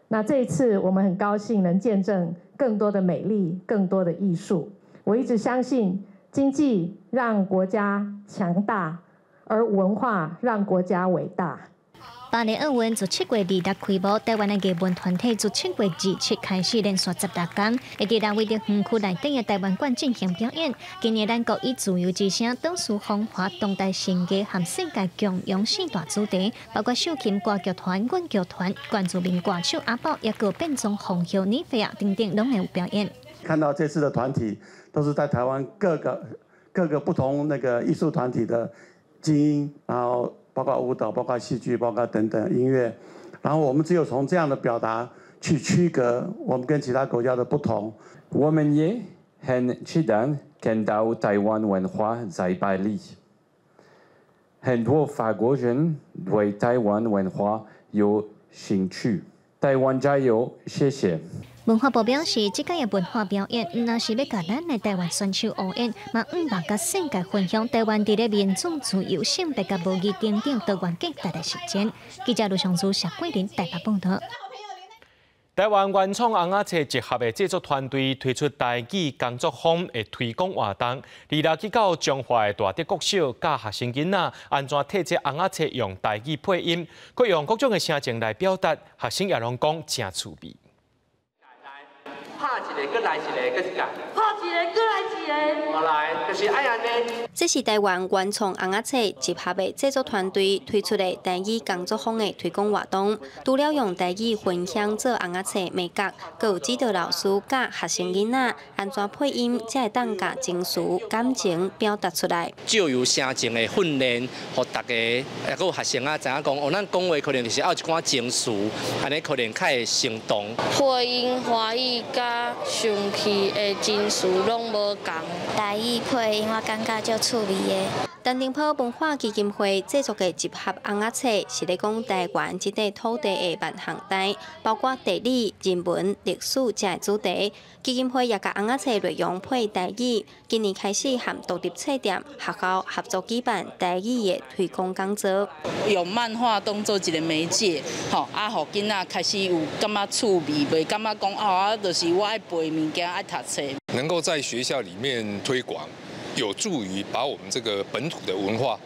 那這一次，我們很高興能見證更多的美麗，更多的藝術。我一直相信，經濟讓國家強大，而文化讓國家偉大。巴黎奧運自7月26開幕，台灣的藝文團體自7月27開始連續16天，會佇人位佇園區內底的台灣館進行表演。今年咱國以自由之聲、當時風華、當代神藝和世界共榮四大主題，包括秀琴歌劇團、阮劇團、原住民歌手阿寶，也閣變裝紅袖尼菲亞等等，攏會有表演。看到這次的團體都是在台灣各個不同那個藝術團體的精英，然後。包括舞蹈，包括戲劇，包括等等音樂，然後我們只有從這樣的表達去區隔我們跟其他國家的不同。我們也很期待看到台灣文化在巴黎。很多法國人對台灣文化有興趣。台灣加油，謝謝。文化部表示，這屆的文化表演，毋但是欲共咱的台灣選手応援，嘛向望共世界分享台灣佇咧民主、自由、性別佮無議等等多元價值的實踐。記者盧尚珠、謝桂林台北報導。台灣原創尪仔冊集合的製作團隊推出台語工作坊的推廣活動，二六去到彰化的大竹國小教學生囡仔按怎替這尪仔冊用台語配音，閣用各種的聲情來表達，學生也攏講誠趣味。拍一个，閣來一个，閣一个。拍一个，閣來一个。我來，就是愛按呢。這是台灣原創尪仔冊集合的製作團隊推出的台語工作坊的推廣活動。除了用台語分享做尪仔冊美感，閣有指導老師教學生囡仔按怎配音，才會當共情緒、感情表達出來。藉由聲情的訓練，予大家，抑閣有學生啊知影講，哦，咱講話可能就是愛有一寡情緒，按呢可能較會生動。配音歡喜佮生氣的情緒攏無仝。台語配音我感覺足趣味的。陳澄波文化基金會製作的集合尪仔冊，是咧講台灣這塊土地的萬項代，包括地理、人文、歷史這个主題。基金會也共尪仔冊內容配台語，今年開始和獨立冊店、學校合作舉辦台語的推廣講座。用漫畫當做一個媒介，吼啊，予囡仔開始有感覺趣味，袂感覺講啊，就是我愛背物件，愛讀冊。能夠在學校裡面推廣，有助於把我們這個本土的文化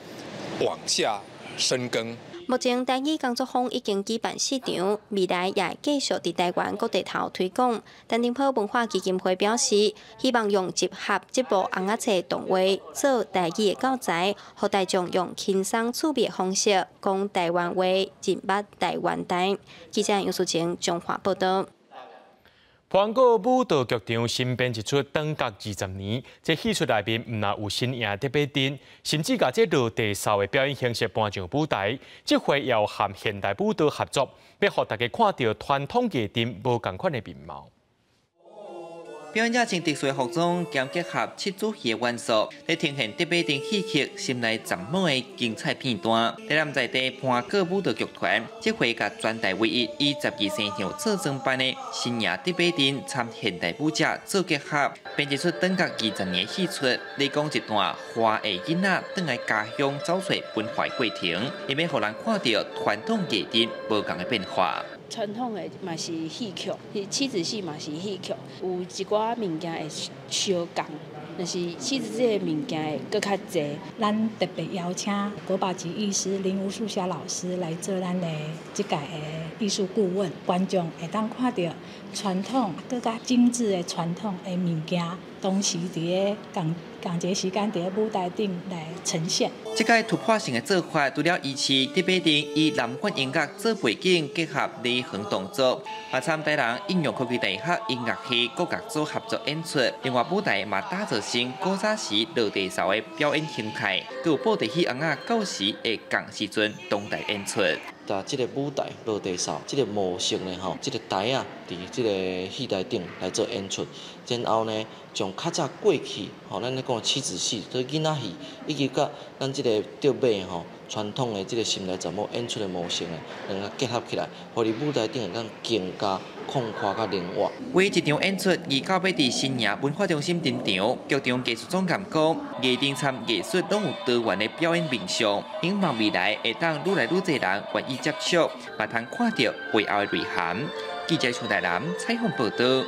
往下深耕。目前台語工作坊已經舉辦4場，未來也會繼續佇台灣各地頭推廣。陳澄波文化基金會表示，希望用集合這部尪仔冊動畫做台語的教材，予大眾用輕鬆趣味的方式講台灣話，認捌台灣代。記者楊淑晴彰化報導。番禺舞蹈剧场新编一出《转角20年》，這戲出內面毋但有新穎竹馬陣，甚至共這落地掃的表演形式搬上舞台。這回又和現代舞蹈合作，欲予大家看著傳統藝陣無仝款的面貌。表演者穿特殊的服裝，兼結合七子戲的元素，來呈現竹馬陣戲曲心內十舞的精彩片段。台南在地番禺舞蹈劇團，這回共全台唯一以十二生肖做裝扮的新穎竹馬陣參現代舞者做結合，編一出轉角20年的戲出，來講一段華裔囡仔轉來家鄉找揣文化過程，欲予人看著傳統藝陣無仝的變化。傳統的嘛是戲曲，七子戲嘛是戲曲，有一寡物件會相仝，但是七子這个物件會閣較濟。咱特別邀請國寶級藝師林吳素霞老師來做咱的這屆的藝術顧問，觀眾會當看著傳統閣較精緻的傳統的物件，同時佇咧仝仝一个時間佇咧舞台頂來呈現。這個突破性的做法，除了維持竹馬陣以南管音樂做背景，結合離行動作，嘛參台南應用科技大學音樂系國樂組合作演出。另外舞台嘛打造成古早時落地掃的表演形態，閣有布袋戲尪仔舊時的仝時陣同台演出。佇這個舞台落地掃，這個模式呢吼，這個台仔佇這個戲台頂來做演出，然後呢，將較早過去吼，咱咧講七子戲、這囡仔戲，以及佮咱這個竹馬吼傳統的這個心內十舞演出的模式呢，兩个結合起來，予佇舞台頂會當更加曠闊佮靈活。為一場演出，二九欲佇新營文化中心登場。劇場藝術總監講，藝陣參藝術攏有多元的表演面向，希望未來會當愈來愈濟人願意接觸，嘛通看著背後的內涵。記者徐台南採訪報導。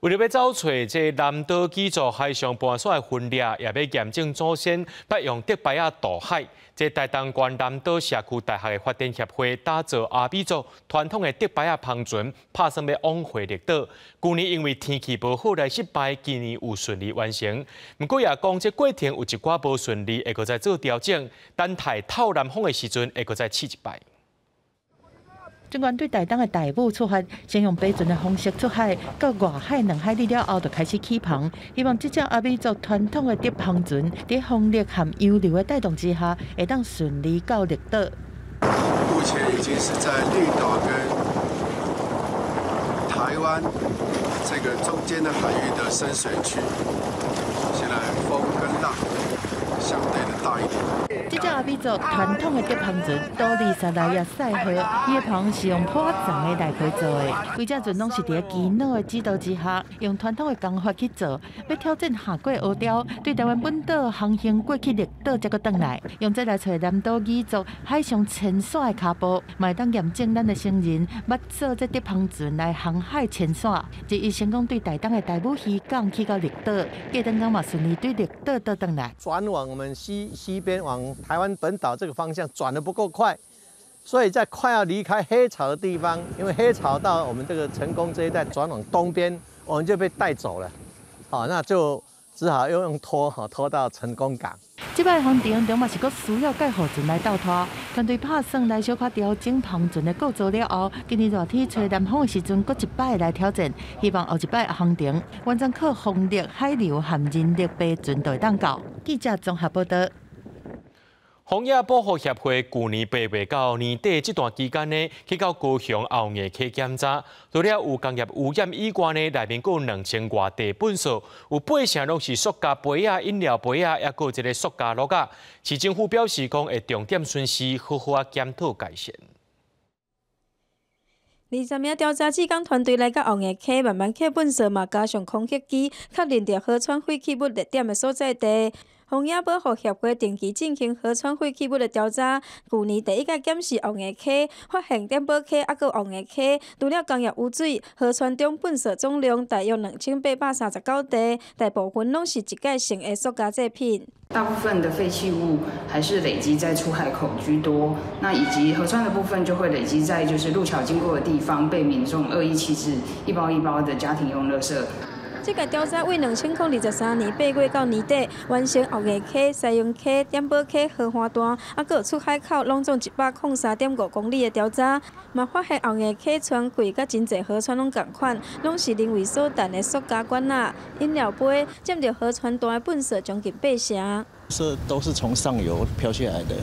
為著欲走揣這南島基座海上搬徙的分裂，也欲驗證祖先捌用竹排仔渡海。這台東縣南島社區大學的發展協會打造阿美族傳統的竹排仔帆船，拍算欲往回綠島。舊年因為天氣無好來失敗，今年有順利完成。毋過也講，這過程有一寡無順利，會閣再做調整。等待透南風的時陣，會閣再試一擺。儘管對台東的大武出發，先用帆船的方式出海，到外海2海里了後，就開始起帆。希望這隻阿美族傳統的竹帆船，佇風力和洋流的帶動之下，會當順利到綠島。目前已經是在綠島跟台灣這個中間的海域的深水區，現在風跟浪相對的大一點。這隻阿美族傳統的竹帆船，多利薩來亞賽號，伊的帆是用破欉的來去做的。規隻船攏是佇耆老的指導之下，用傳統的工法去做。欲挑戰下過烏雕，對台灣本島航行過去綠島，才閣轉來，用這來揣南島語族海上遷徙的跤步，嘛會當驗證咱的先人捌做這竹帆船來航海遷徙。這一成功對台東的大武漁港去到綠島，過兩工嘛順利對綠島倒轉來。轉往我們西邊往台灣本島這個方向轉得不夠快，所以在快要離開黑潮的地方，因為黑潮到我們這個成功這一帶轉往東邊，我們就被帶走了。好，那就只好又用拖，哈，拖到成功港。這擺航程中嘛是閣需要蓋護船來鬥拖，團隊拍算來小可調整帆船的構造了後，今年熱天吹南風的時陣，閣一擺來挑戰，希望後一擺航程完全靠風力、海流和人力帆船就會當到。記者綜合報導。荒野保護協會舊年8月到年底這段期間呢，去到高雄後藝溪檢查，除了有工業污染以外呢，內面閣有2000外袋糞埽，有8成攏是塑膠杯仔、飲料杯仔，抑閣有一个塑膠箩仔。市政府表示講會重點巡視，好好仔檢討改善。20名調查志工團隊來到後藝溪，慢慢抾糞埽嘛，加上空氣機，確認著河川廢棄物熱點的所在地。荒野保護協會定期進行河川廢棄物的調查。舊年第一擺檢視後藝溪，發現點寶溪抑閣後藝溪，除了工業污水，河川中糞埽總量大約2839袋，大部分攏是一過性的塑膠製品。大部分的廢棄物還是累積在出海口居多，那以及河川的部分就會累積在就是路橋經過的地方，被民眾惡意棄置一包一包的家庭用垃圾。這個調查為2023年8月到年底完成後藝溪、西營溪、點寶溪河岸段，啊，閣有出海口，攏總103.5公里的調查，嘛發現後藝溪川櫃佮真濟河川攏仝款，攏是人為所彈的塑膠管仔、飲料杯，佔著河川段的垃圾將近80%。這都是從上游飄下來的，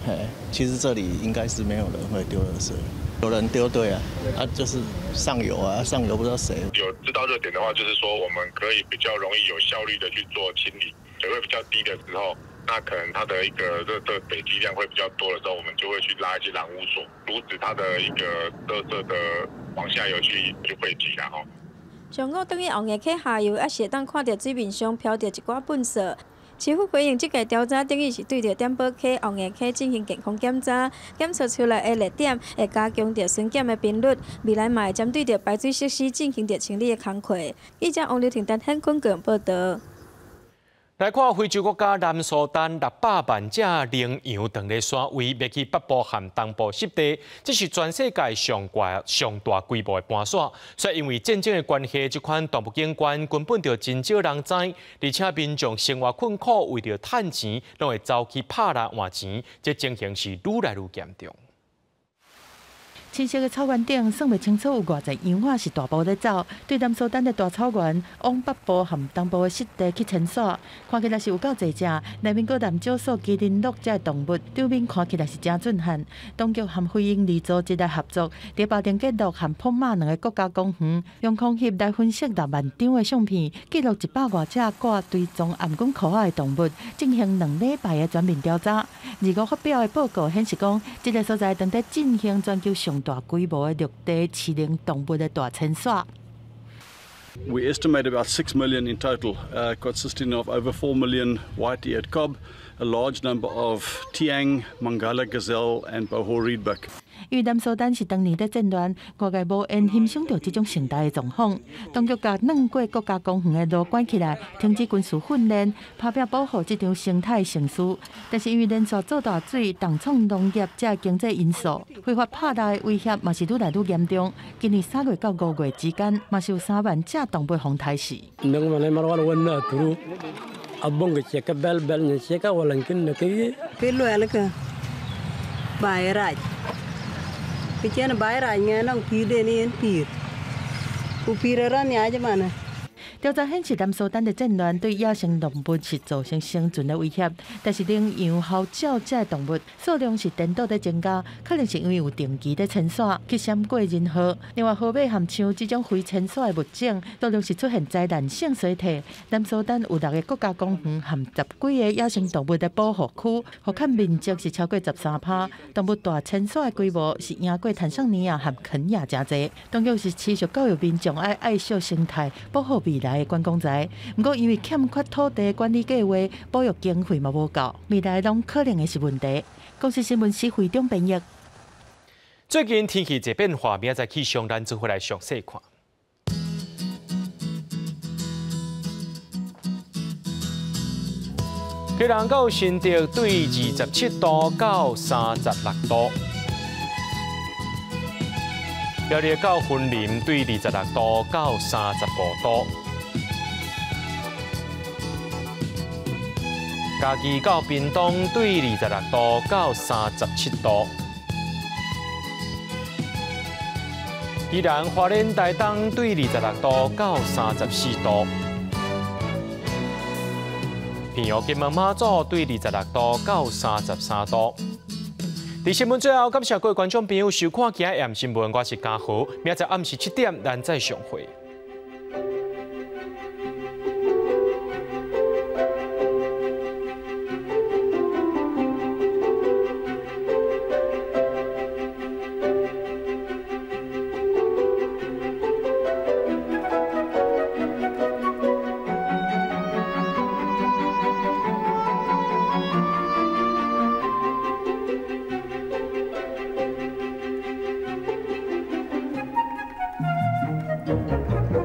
嘿，其實這裡應該是沒有人會丟垃圾。有人丟對啊，啊就是上游啊，上游不知道誰。有知道熱點的話，就是說我們可以比較容易有效率的去做清理。水位比較低的時候，那可能它的一個熱的累積量會比較多的時候，我們就會去拉一些攔污索，阻止它的一個垃圾的往下游去匯集啦。吼。上午轉去後藝溪下游，也是會當看著水面上飄著一寡垃圾。市府回應，這個調查等於是對著點寶溪、後藝溪進行健康檢查，檢測出來的熱點會加強著巡檢的頻率，未來嘛會針對著排水設施進行著清理的工課。記者王劉婷、陳顯坤報道。來看非洲國家南蘇丹600萬隻羚羊佇咧山位欲去北部和東部濕地，這是全世界上大上大規模的搬徙。所以因為戰爭的關係，這款動物景觀根本就真少人知，而且民眾生活困苦，為著趁錢，攏會走去拍來換錢，這情形是愈來愈嚴重。青色的草原頂，算袂清楚有偌濟羊仔是大步咧走，對南蘇丹的大草原往北部和東部的濕地去遷徙，看起來是有夠濟隻。內面閣含少數麒麟鹿這動物，場面看起來是誠震撼。當局和非營利組織來合作，佇巴丁吉洛和普馬兩个國家公園，用空翕來分析6萬張的相片，記錄100外隻掛追蹤頷頸箍仔的動物，進行2禮拜的全面調查。25發表的報告顯示講，這个所在正佇進行全球上大規模的陸地飼靈動物的大遷徙。 We estimate about 6 million in total, consisting of over 4 million white-eared kob, a large number of tiang, Mongalla gazelle, and Bohor reedbuck. 因為南蘇丹是當年佇戰亂，外界無緣欣賞著這種盛大的狀況。當局共兩個國家公園的路關起來，停止軍事訓練，拍拚保護這場生態盛事。但是因為連續做大水、重創農業這經濟因素，非法拍獵的威脅嘛是愈來愈嚴重。今年3月到5月之間，嘛是有3萬隻動物予刣死。調查顯示，南蘇丹的戰亂對野生動物是造成生存的威脅，但是羚羊、猴鳥這動物數量是顛倒佇增加，可能是因為有定期佇遷徙去閃過人河。另外，河馬和象這種非遷徙的物種，數量是出現災難性衰退。南蘇丹有6个國家公園和10幾个野生動物的保護區，覆蓋面積是超過13%。動物大遷徙的規模是贏過坦桑尼亞和肯亞誠濟。當局是持續教育民眾愛愛惜生態，保護未來的觀光財，毋過因為欠缺土地管理計劃，保育經費嘛無夠，未來攏可能會是問題。公視新聞施惠中編譯。最近天氣濟變化，明仔載氣象咱做伙來詳細看。基隆到新竹對27度到36度，苗栗到雲林對26度到35度。嘉義到屏東對26度到37度，宜蘭花蓮台東對26度到34度，平陽金門馬祖對26度到33度。佇新聞最後，感謝各位觀眾朋友收看今日的新聞，我是嘉豪，明仔載暗時7點，咱再相會。